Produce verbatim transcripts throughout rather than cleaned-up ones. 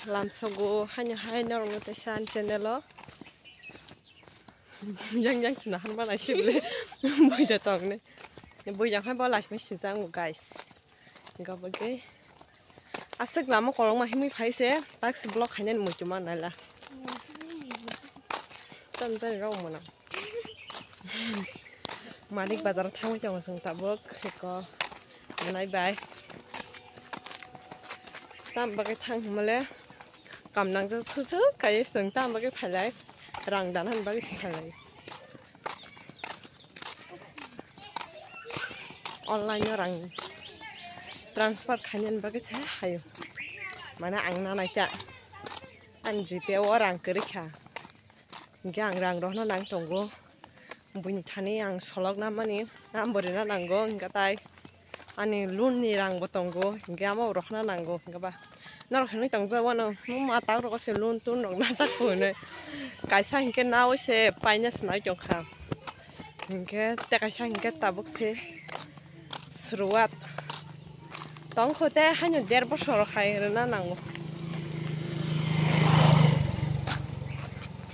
Lamsogo haino hai norokno teisa ani channel o. Yang yang sina han manai se bwle. Boida tong ne. Boida hai bo last message ang guys. Gabage. Aswk lama kolokma himwi phai se, tak se vlog khainani muitu ma naila. Tam jani rok mano. Manik bazar thangwi tongo chwng tabuk, eko manai bai. Tam bagwi thang hwnmale, kam nangjak suk suk kaiwi chwng tam bagwi phailai, rang dana bagwi se phailai. Online o rang transfer khainani bagwi se hayo. Mane ang nanai ta. Ani GPay o rang kwrwi kha. Hinkhe ang rang rohorna nang tongo. Buini thani ang solok namani, nambo rina nango, hinkhe tai ani loan ni rang bo tongo, hinkhe amo rohorna nango, hinkhe ba norok hinwi tongjak wano, muma tak rogo se loan tun rok najak bo hinwi. Kaisa hinkhe nawi se paina se nai tongkha. Hinkhe tei kaisa hinkhe tabuk se suruwat. Tongkho tei haino der bosor khai rwna nango.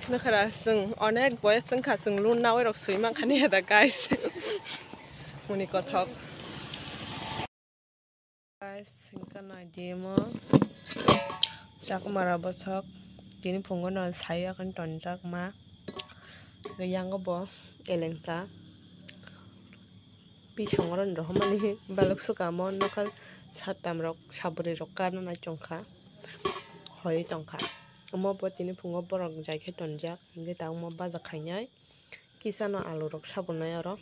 Nokha chwng onek boyes wngkha, chwng loan nawi rok swi mankha ni da guys. Muni kothok. Guys, hingka naidi mo chakmara bosok tini phungo no sai yakni tonjak ma. Yango bo elengsa. Bisong oro ni rohormani balok sukha mo nokha sattam rok sabri rok karna nai chongkha hoi tongkha. Omo bo tini phungo borok jai khe tonjak hinkhe tabuk mo baja khainai. Kisa no alu rok sabonai oro.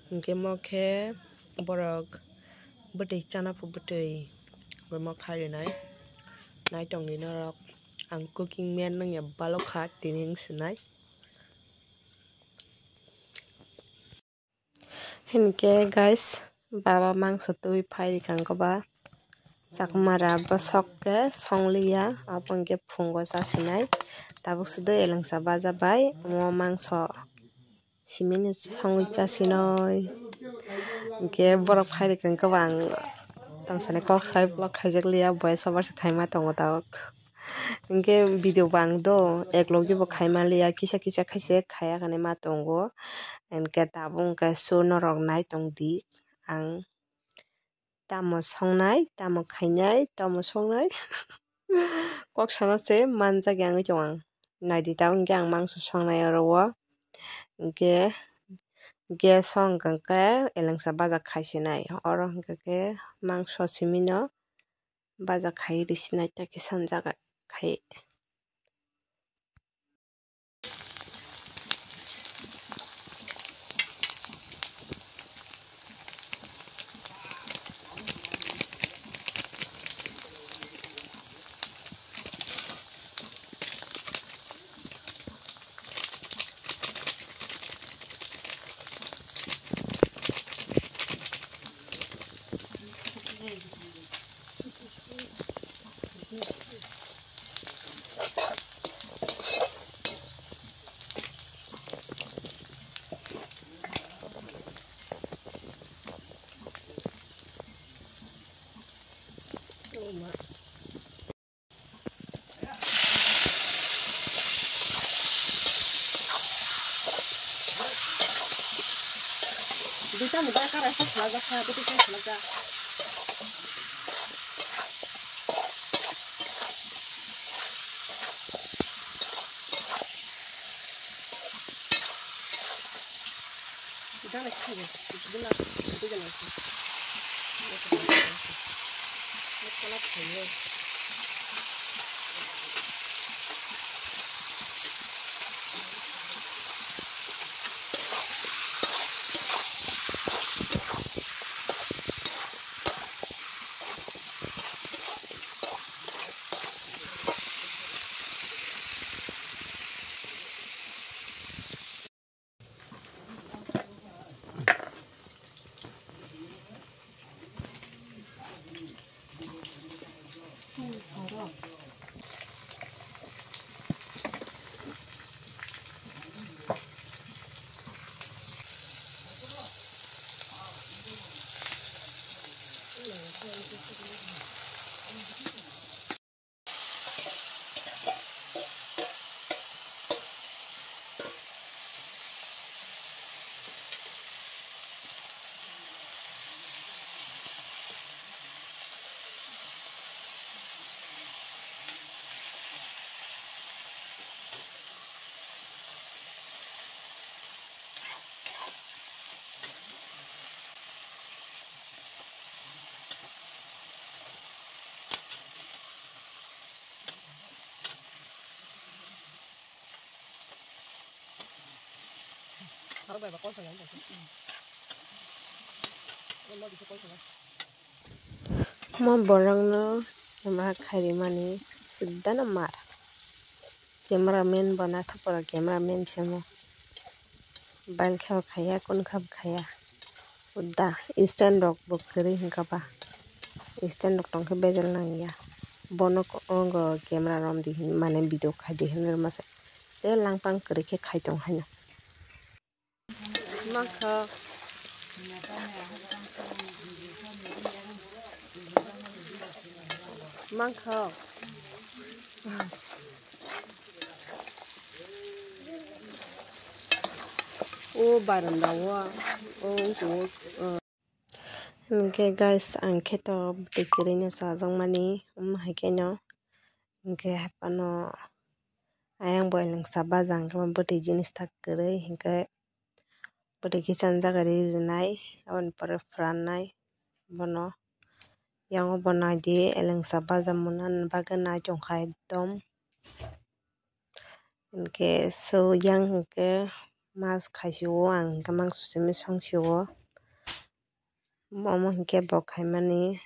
Hinkhe mo khe borok bwtwi chana pho bwtwi bo mo khai rinai. Naitong ni norok ang cooking man nang ya balok kha tini wng sinai. Hinkhe guys, baba mangso twi phai rikang koba. Chakmara bosok khe songliya, abo hinkhe phungo chasinai. Tabuk sudui elengsa baja bai omo mangso simini songwi chasinoi. Hinkhe borok phai rikang koba ang tamsani kok sai vlog khaijakliya, boya sobar se khaima tongo tabuk. Hinkhe video bo ang do ek logi bo khaima liya, kisa kisa khaise khaya hinwi ma tongo. Hinkhe tabuk hinkhe so norok nai tong di ang tamo songnai, tamo khainai, tamo songnai. Kok sana se manjak ya wngwi tongo ang. Naidi tabuk hinkhe ang mangso songnai oro o. Hinkhe gas o hinkhe elengsa baja khaisinai. Oro hinkhe mangso simino baja khai risi naithok khe sanjak khai. Duita ni bai karai sa salajak kha, tei tei salajak. Mo borokno camera khairwmani siddhano mar. Camera man bo naithok pora camera man se mo. Mobile khe bo khaiya, kun kha bo khaiya. Udda stand rok bo kwrwi hwnkha ba. Stand rok tongkhe bejal nangya. Bono ko-, ongo camera romdi hin mane video khaidi hinwi rwmasa. Tei langpang kwrwi khe khai tong haino. Mankha. Mankha. O baranda o, o, o, o. Hwnkhe guys, ang khe to bwtwi kwrwino chajakmani, omo hai kheno hwnkhe haphano ayang bo elengsa baja hwnkhe bwtwi jinis ta kwrwi hwnkhe bwtwi khe chanjak ri rwnai, aboni pore phrannai bono. Yango bo naidi elengsa baja mwnani bagwi nai tongkha ekdom. Hinkhe so yang hinkhe mas khaisio, ang hinkhe mangso simi songsio. Omo hinkhe bo khaimani.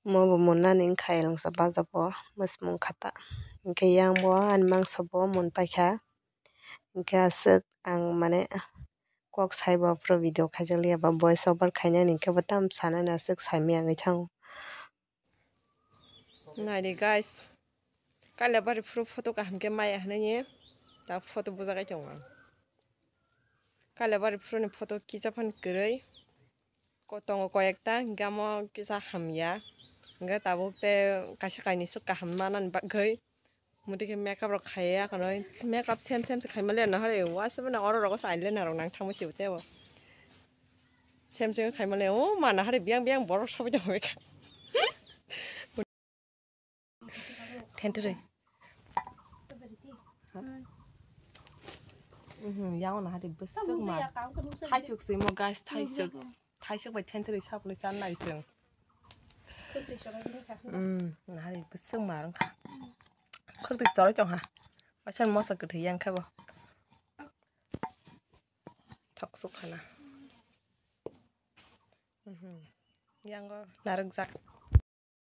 Omo bo mwnani wngkha elengsa baja bo, mwsmung khata. Hinkhe yang bo ani mangso bo mwnpaikha. Hinkhe aswk ang mane kok saibo aphuru video khaijakliya ba voice over khainani hinkhe bo tam sanani aswk saimaya wngwi thango. Naidi guys, Kailabari phuru photo kaham khe maya hinwi ta photo bujagai tongo ang. Kailabari phuruni photo kisa phano kwrwi. Ko tongo koyekta, hinkhe amo kisa hamya. Hinkhe tabuk tei kaisa kainwi swk kaham manani bagwi. Muti khe makeup rok khaiya kono. Makeup same same se khaima le nahari. Wasabana oro rogo sa eyeliner rok nang thangma sibo tebo. Same same khaima le. O ma nahari biyang biyang borok sobai tongwi kha. Thentrwi. Mhm, yang ona hari bwswk ma. Thaisuk simo guys, thaisuk. Thaisuk bai thentrwi saplai chan nai chwng. Hmm, na hari bwswk ma rwngkha. Khwrwtwi chorwi tongkha. Waisa mosa kwthwi yang khe bo. Thok suk khana. Mhm. Yango narwkjak.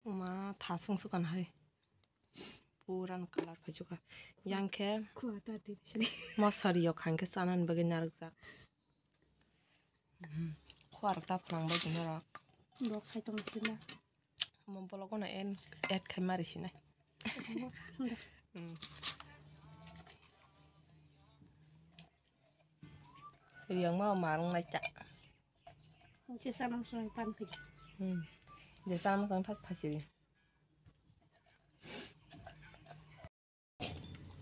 Ma thasung sukan hai. Puran kalar phajuka. Yang khe mosari yok hangke sanan bagwi narwkjak. Mhm. Khuar ta phnang bagwi norok. Bok sai tong sina. Mo bolok no en add khai mari sinai. Hmm. Riyang ma marung lai cha. Jesa nang song pan phi. Hmm. Jesa nang song phas phasi.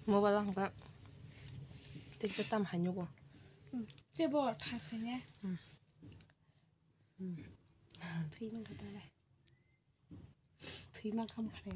Mobile ang ba. Tik tam hanyo go. Hmm. Te bo thas ne. Hmm. Hmm. Thwi nang kata le. Thwi ma kham khare.